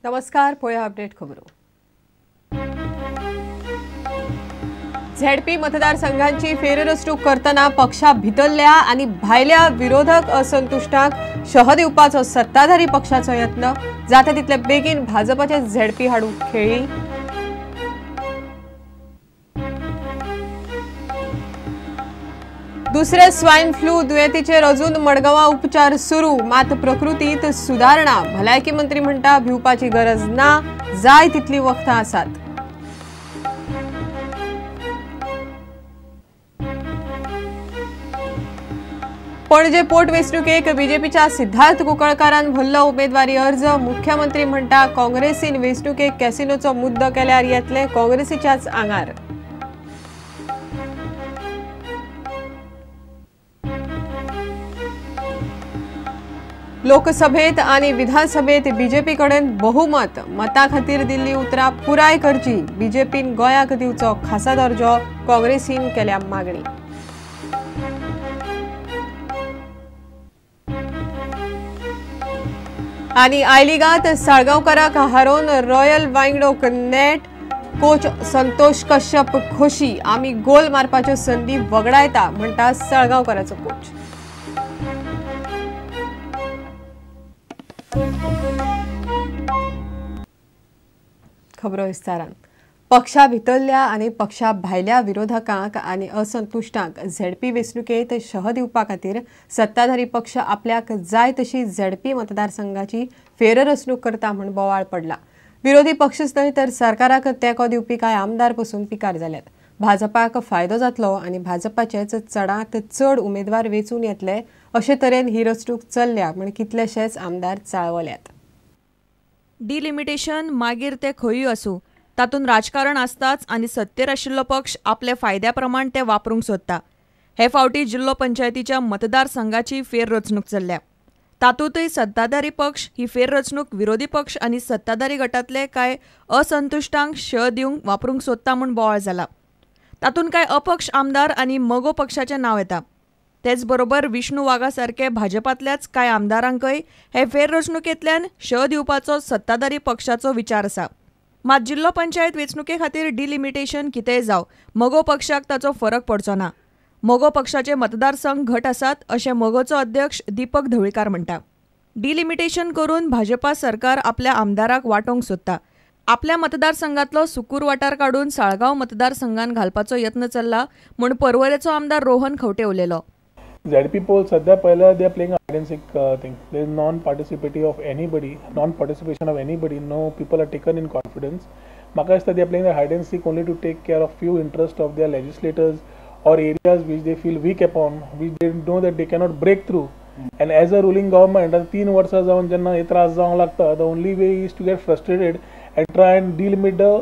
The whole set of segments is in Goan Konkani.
नमस्कार, पळोवया अपडेट खबरो. झेडपी मतदारसंघांची फेररचणूक करतना पक्षा भितरल्या आनी भायल्या विरोधक असंतुश्टांक शह दिवपाचो सत्ताधारी पक्षाचो यत्न. जाता तितले बेगीन भाजपाचे झेडपी हाडूंक खेळी. दुसरे स्वायन फ्लू दुयेंतीचेर अजून मडगांवां उपचार सुरू, मात प्रकृतीत सुदारणा. भलायकी मंत्री म्हणटा भिवपाची गरज ना, जाय तितली वखदां आसात. पणजे पोटवेंचणुकेक बीजेपीच्या सिद्धार्थ कुंकळकारान भरलो उमेदवारी अर्ज. मुख्यमंत्री म्हणटा काँग्रेसीन वेंचणुकेक कॅसिनोचो मुद्दो केल्यार येतले काँग्रेसीच्याच आंगार. लोकसभेत आनी विधानसभेत बीजेपी कडेन बहुमत, मतां खातीर दिल्ली उतरां पुराय करची. बीजेपीन गोंयाक दिवचो खासा दर्जो, काँग्रेसीन केल्या मागणी. आनी I लिगांत साळगांवकाराक हारोवन रॉयल वांगडोक नेट. कोच संतोष कश्यप खोशी, आमी गोल मारपाच्यो संदी वगडायता म्हणटा साळगांवकाराचो कोच. खबरो विस्तारान. पक्षा भितरल्या आनी पक्षा भायल्या विरोधकांक आनी असंतुश्टांक झेडपी वेंचणुकेंत शह दिवपा खातीर सत्ताधारी पक्ष आपल्याक जाय तशी झेडपी मतदारसंघाची फेररचणूक करता म्हूण बोवाळ पडला. विरोधी पक्षच न्हय तर सरकाराक तेंको दिवपी कांय आमदार पसून पिकार जाल्यात. भाजपाक फायदो जातलो आनी भाजपाचेच चडांत चड उमेदवार वेंचून येतले अशे तरेन ही रचणूक चल्ल्या म्हूण कितलेशेच आमदार चाळवल्यात. डिलिमिटेशन मागीर ते खंयूय आसूं, तातूंत राजकारण आसताच आनी सत्तेर आशिल्लो पक्ष आपल्या फायद्या प्रमाण ते वापरूंक सोदता. हे फावटी जिल्लो पंचायतीच्या मतदारसंघाची फेररचणूक चल्ल्या. तातूंतय सत्ताधारी पक्ष ही फेररचणूक विरोधी पक्ष आनी सत्ताधारी गटांतले कांय असंतुश्टांक शह दिवंक वापरूंक सोदता म्हूण बोवाळ जाला. तातूंत कांय अपक्ष आमदार आनी मगो पक्षाचें नांव येता. तेच बरोबर विष्णू वाघा सारके भाजपांतल्याच कांय आमदारांकय हे फेररचणुकेंतल्यान शह दिवपाचो सत्ताधारी पक्षाचो विचार आसा. मात जिल्लो पंचायत वेंचणुके खातीर डिलिमिटेशन कितेंय जावं, मगो पक्षाक ताचो फरक पडचो ना. मगो पक्षाचे मतदारसंघ घट आसात अशें मगोचो अध्यक्ष दीपक ढवळीकार म्हणटा. डिलिमिटेशन करून भाजपा सरकार आपल्या आमदाराक वांटोवंक सोदता. आपल्या मतदारसंघातलो सुकूर वाठार काडून साळगांव मतदारसंघान घालपाचो यत्न चल्ला म्हूण पर्वरेचो आमदार रोहन खंवटे उलयलो. ZP poll सध्या पयल्या they are playing hide and seek thing. There is non participative of anybody, non participation of anybody, no people are taken in confidence. म्हाका दिसता they are playing hide and seek only to take care of few interest of their legislators or areas which they feel weak upon, which they know that they cannot break through. And as a ruling government आतां 3 वर्सां जावन जेन्ना हे त्रास जावंक लागता, the only way is to get frustrated and try and delimit the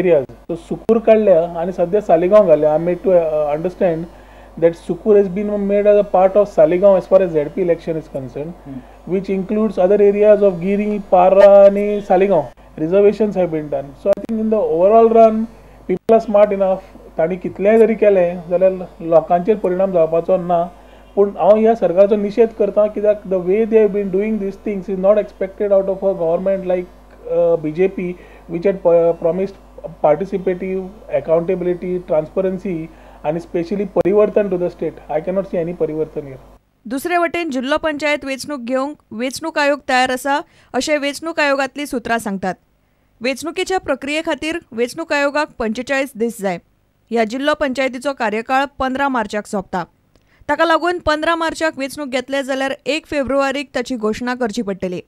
areas. So Sukur काडल्या आनी सद्या सालिगांव घाल्या. I made to understand that Sukur has been made as a part of Saligao as far as ZP election is concerned, which includes other areas of Giri, Parra and Saligao. Reservations have been done. So I think in the overall run, people are smart enough. तांणी कितलेंय जरी केलें जाल्यार लोकांचेर परिणाम जावपाचो ना. पूण हांव ह्या सरकाराचो निशेध करता कित्याक the way they have been doing these things is not expected out of a government like BJP, which had promised participative, accountability, transparency आनी स्पेशली परिवर्तन to the state. I cannot see any परिवर्तन here. दुसरे वटेन जिल्लो पंचायत वेंचणूक घेवंक वेंचणूक आयोग तयार आसा अशें वेंचणूक आयोगांतलीं सुत्रां सांगतात. वेंचणुकेच्या प्रक्रिये खातीर वेंचणूक आयोगाक 45 दीस जाय. ह्या जिल्लो पंचायतीचो कार्यकाळ 15 मार्चाक सोंपता. ताका लागून 15 मार्चाक वेंचणूक घेतले जाल्यार 1 फेब्रुवारीक ताची घोशणा करची पडटली.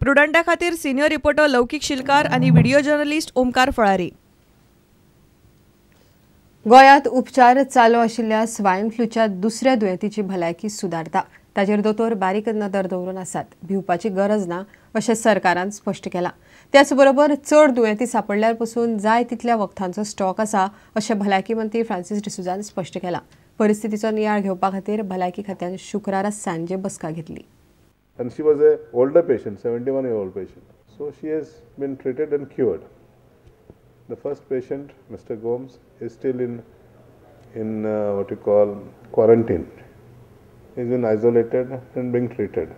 प्रुडंटा खातीर सिनियर रिपोर्टर लौकीक शिलकार आनी व्हिडिओ जर्नलिस्ट ओमकार फळारी. गोंयांत उपचार चालू आशिल्ल्या स्वायन फ्लूच्या दुसऱ्या दुयेंतीची भलायकी सुदारता. ताचेर दोतोर बारीक नदर दवरून आसात. भिवपाची गरज ना अशें सरकारान स्पश्ट केलां. त्याच बरोबर चड दुयेंती सांपडल्यार पसून जाय तितल्या वखदांचो स्टॉक आसा अशें भलायकी मंत्री फ्रांसीस डिसोझान स्पश्ट केलां. परिस्थितीचो नियाळ घेवपा खातीर भलायकी खात्यान शुक्रारा सांजे बसका घेतली. And she was a older patient, 71-year-old patient. So she has been treated and cured. The first patient, Mr. Gomes, is still in what you call quarantine. He is in isolated and being treated.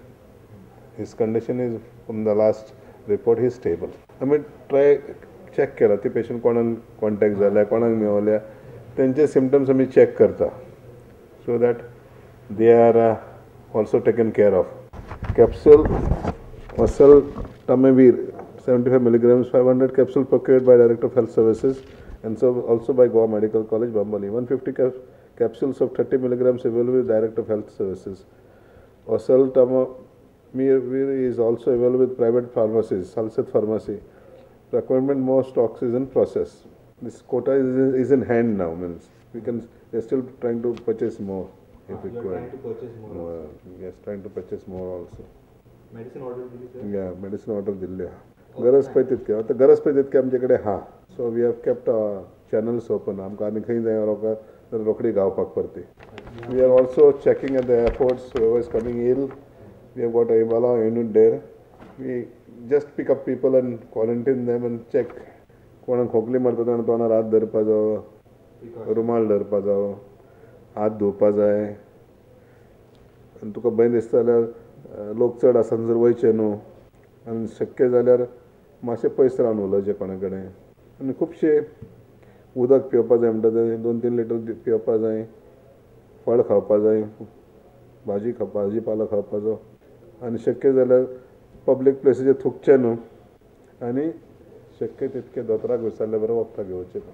His condition is from the last report, he stable. आमी ट्राय चॅक केला ती पेशंट कोणाक कॉन्टॅक्ट जाल्या, कोणाक मेवल्या, तेंचे सिमटम्स आमी चॅक करता so that they are also taken care of. Capsule oseltamivir 75 milligrams 500 capsule procured by Director of Health Services and so also by Goa Medical College, Bambolim. 150 capsules of 30 milligrams available with Director of Health Services. Oseltamivir is also available with private pharmacies, Salcet Pharmacy. Requirement more stocks is in process. This quota is in hand now, means we can, we are still trying to purchase more if required. Trying to purchase more. Yes, trying to purchase more also. Medicine order दिली sir? Yeah, medicine order दिल्ली हा. गरज पळय तितके, आतां गरज पळय तितके आमचे कडेन हा. So we have kept channels open. आमकां आनी खंय जाय लोकांक रोखडी गावपाक परती. We are also checking at the airports whoever is coming ill. We have got Ebola unit there. We just pick up people and quarantine them and check. कोणाक खोकली मारता तेन्ना तोंडार हात धरपा जावो, रुमाल धरपा जावो, हात धुवपा जाय. आनी तुका भंय दिसता जाल्यार लोक चड आसा जर वयचें न्हू, आनी शक्य जाल्यार मातशें पयस रावन उलोवचें कोणा कडेन. आनी खुबशें उदक पिवपा जाय म्हणटा तें 2-3 लिटर पिवपा जाय, फळ खावपा जाय, भाजी खावपा, भाजी पालो खावपाचो. आनी शक्य जाल्यार पब्लीक प्लेसीचेर थुकचें न्हू, आनी शक्य तितकें दोतोराक विचारले बरोबर वखदां घेवचें न्हू.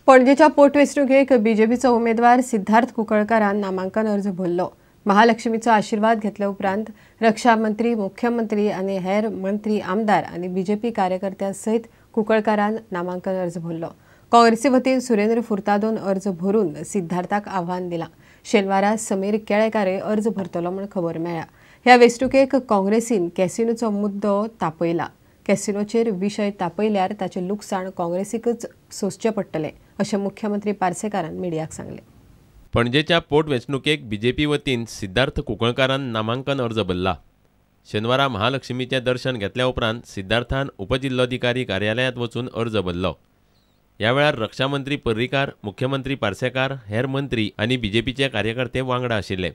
पणजेच्या पोटवेंचणुकेक बीजेपीचो उमेदवार सिद्धार्थ कुंकळकारान नामांकन अर्ज भरलो. महालक्ष्मीचो आशीर्वाद घेतल्या उपरांत रक्षा मंत्री, मुख्यमंत्री आनी हेर मंत्री, आमदार आनी बीजेपी कार्यकर्त्यां सयत कुंकळकारान नामांकन अर्ज भरलो. काँग्रेसी वतीन सुरेंद्र फुर्तादोन अर्ज भरून सिद्धार्थाक आव्हान दिलां. शेनवारा समीर केळेकार अर्ज भरतलो म्हूण खबर मेळ्ळ्या. ह्या वेंचणुकेक काँग्रेसीन कॅसिनोचो मुद्दो तापयला. कॅसिनोचेर विशय तापयल्यार ताचें लुकसाण काँग्रेसीकच सोंसचें पडटलें अशें मुख्यमंत्री पार्सेकारान मिडियाक सांगलें. पणजेच्या पोटवेंचणुकेक बीजेपी वतीन सिद्धार्थ कुंकळकारान नामांकन अर्ज भरला. शेनवारा महालक्ष्मीचें दर्शन घेतल्या उपरांत सिद्धार्थान उपजिल्लोधिकारी कार्यालयांत वचून अर्ज भरलो. ह्या वेळार रक्षामंत्री पर्रीकार, मुख्यमंत्री पार्सेकार, हेर मंत्री आनी बीजेपीचे कार्यकर्ते वांगडा आशिल्ले.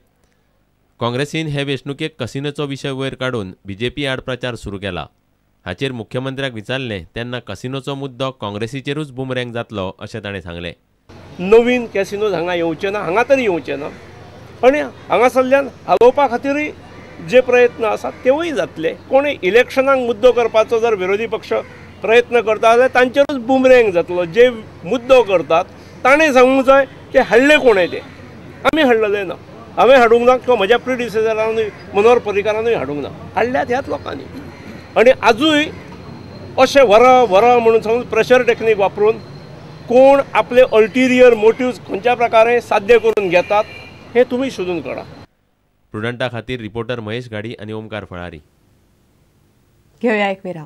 काँग्रेसीन हे वेंचणुकेक कसिनोचो विशय वयर काडून बीजेपी आड प्रचार सुरू केला. हाचेर मुख्यमंत्र्याक विचारलें तेन्ना कसिनोचो मुद्दो काँग्रेसीचेरूच बुमरँग जातलो अशें ताणें सांगलें. नवीन कॅसिनोज हांगा येवचे ना, हांगा तरी येवचे ना, आनी हांगासरल्यान हालोवपा खातीरूय जे प्रयत्न आसात तेवूय जातले. कोणूय इलेक्शनाक मुद्दो करपाचो जर विरोधी पक्ष प्रयत्न करता जाल्यार तांचेरूच बुमरँग जातलो. जे मुद्दो करतात ताणें सांगूंक जाय ते हाडले कोणें, ते आमी हाडलेले ना, हांवें हाडूंक ना किंवा म्हज्या प्रिडिसेसरानूय मनोहर पर्रीकारानूय हाडूंक ना, हाडल्यात ह्याच लोकांनी. आनी आजूय अशें व्हरा व्हरा म्हणून सांगून प्रेशर टेक्नीक वापरून कोण आपले अल्टिरियर मोटिव्स खंयच्या प्रकारे साध्य करून घेतात हें तुमी सोदून काडा. प्रुडंटा खातीर रिपोर्टर महेश घाडी आनी ओमकार फळारी. घेवया एक विराम.